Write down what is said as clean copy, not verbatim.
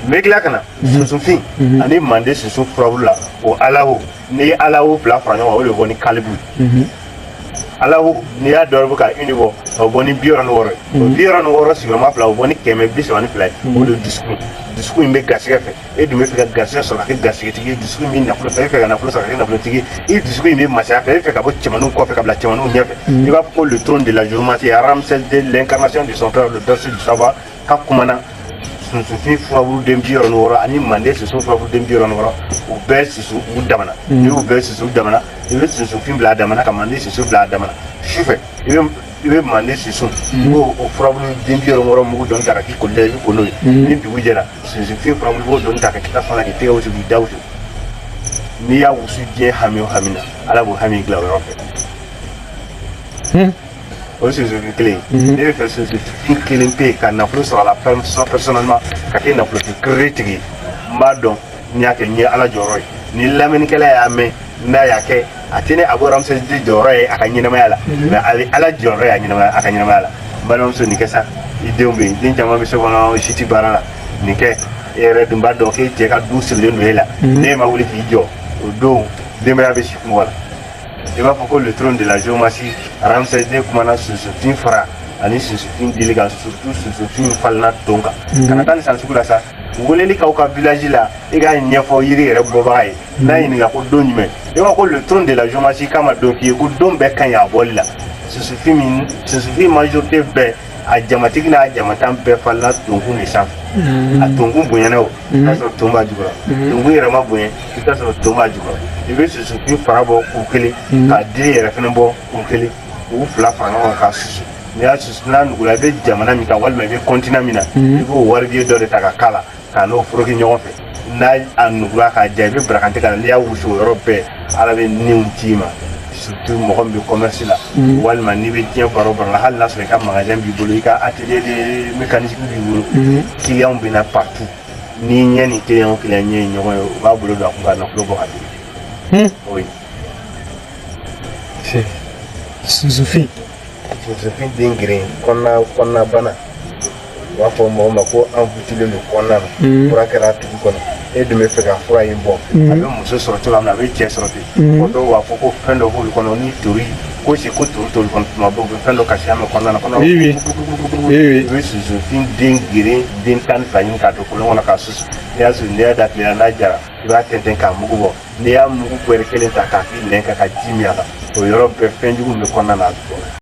N bɛ tila ka na sunsunfin ani mande sunsun furabulu la, o Alahu, n'i ye Alahu fila fara ɲɔgɔn kan, o de bɛ bɔ ni kalibu ye. Alahu, n'i y'a dɔ bɔ ka uni bɔ, o bɛ bɔ ni 66 ye. O 66 sigiyɔrɔma fila, o bɛ bɔ ni 132 ye. O de ye dusukun. Dusukun in bɛ garisɛgɛ fɛ. E dun bɛ fɛ ka garisɛgɛ sɔrɔ ka kɛ garisɛgɛtigi ye. Dusukun in bɛ nafolo fɛ. E fɛ ka nafolo sɔrɔ ka kɛ nafolotigi ye. I dusukun in bɛ masaya fɛ. E fɛ ka bɔ cɛmaninw kɔfɛ ka bila cɛmaninw ɲɛfɛ. I b'a fɔ ko le trône de la géomancie, Ramsès de l'incarnation de son père, le berceau du savoir, ka kumana sunsunfin furabulu den 66 ani mande sunsun furabulu den 66, u bɛɛ susu u damana. N'i y'u bɛɛ susu u damana, i bɛ sunsunfin bila a damana ka mande sunsun bila a damana. Sufɛ, i bɛ mande sunsun, i b'o o furabulu den 66 mugu dɔɔni ta ka k'i koli la, i bɛ ko n'o ye. Ni dugu jɛra, sunsunfin furabulu, i b'o dɔɔni ta ka k'i tasuma la k'i tɛgɛ wusu, k'i da wusu. N'i y'a wusu, diɲɛ hami o hami na, Ala b'o hami dilan o yɔrɔ fɛ. O ye sunsunfin kelen ye. Ne bɛ fɛ sunsunfin kelen pe ka nafolo sɔrɔ a la personnellement, ka kɛ nafolotigi kere tigi ye. N b'a dɔn n y'a kɛ, n ye Ala jɔyɔrɔ ye. Ni lamɛnnikɛla y'a mɛn, n'a y'a kɛ, a tɛ ne Abu Ramsès de jɔyɔrɔ ye a ka ɲɛnamaya la, mais a bɛ Ala jɔyɔrɔ ye a ɲɛnamaya, a ka ɲɛnamaya la. N balimamuso, nin kɛ sa. I denw bɛ yen, den caman bɛ so kɔnɔ, si ti baara la. Nin kɛ. E yɛrɛ dun b'a dɔn k'e cɛ ka du sirilen don e la. Ne ma wuli k'i jɔ, o don denbaya bɛ si kungo la. I b'a fɔ ko le trône de la géomancie, Ramsès de kumana sunsunfin fara ani sunsunfin dili kan, surtout sunsunfin falenna ton kan. Kana taa ni san sugu la sa. Weleli k'aw ka village la, i k'a ɲɛfɔ yiri yɛrɛ bɔbaga ye. N'a ɲininka ko don jumɛn, i b'a fɔ ko le trône de la géomancie k'a ma don f'i ye ko don bɛɛ ka ɲi a bɔli la. Sunsunfin min, sunsunfin majorité bɛɛ, a jamatigi n'a jamatan bɛɛ falenna tonkun de sanfɛ. A tonkun bonyana, o i b'a sɔrɔ ton b'a jukɔrɔ. Tonkun yɛrɛ ma bonya, i bɛ sɔrɔ ton b'a jukɔrɔ. I bɛ sunsunfin fara bɔ kuru kelen, ka dili yɛrɛ fɛnɛ bɔ kuru kelen, k'u fila fara ɲɔgɔn kan k'a susu. N'i y'a susu, n'a nugula, i bɛ jamana min kan walima i bɛ continent min na, i b'o waribiye dɔ de ta ka k'a la k'a n'o foroki ɲɔgɔn fɛ. N'a a nugula k'a ja, i bɛ barakante k'a la. N'i y'a wusu, o yɔrɔ bɛɛ, Ala bɛ niw d'i ma, surtout mɔgɔ min bɛ commerce la walima n'i bɛ diɲɛ baara o baara la. Hali n'a sɔrɔ i ka magasin b'i bolo, i ka atelier de mécanique b'i bolo, clients bɛ na partout. N'i ɲɛ ni client o client ɲɛ ye ɲɔgɔn ye, u b'a bolo don a kun ka nafolo bɔ ka di. Oui. Sunsunfin. Sunsunfin den geren, kɔnɔna bana, u b'a fɔ mɔgɔ ma ko envoûtélen don kɔnɔna na, fura kɛra a tigi kɔnɔ. E dun bɛ fɛ ka fura in bɔ, a bɛ muso sɔrɔ cogoya min na, a bɛ cɛ sɔrɔ ten. Mɔgɔ dɔw b'a fɔ ko fɛn dɔ b'olu kɔnɔ ni tori ko si ko tori t'olu kɔnɔ. Tuma bɛɛ u bɛ fɛn dɔ kasi mɛn kɔnɔna na kɔnɔ. Oui, oui. Oui, oui. I bɛ sunsunfin den geren den 12 ɲini k'a don kolon kɔnɔ k'a susu. N'i y'a susu, n'i y'a da tile la, n'a jara, i b'a tɛntɛn k'a mugu bɔ. N'i y'a mugu bɛrɛ kelen ta k'a k'i nɛn kan ka ji min a kan, o yɔrɔ bɛɛ, fɛn jugu min bɛ kɔnɔna na, a bɛ bɔ.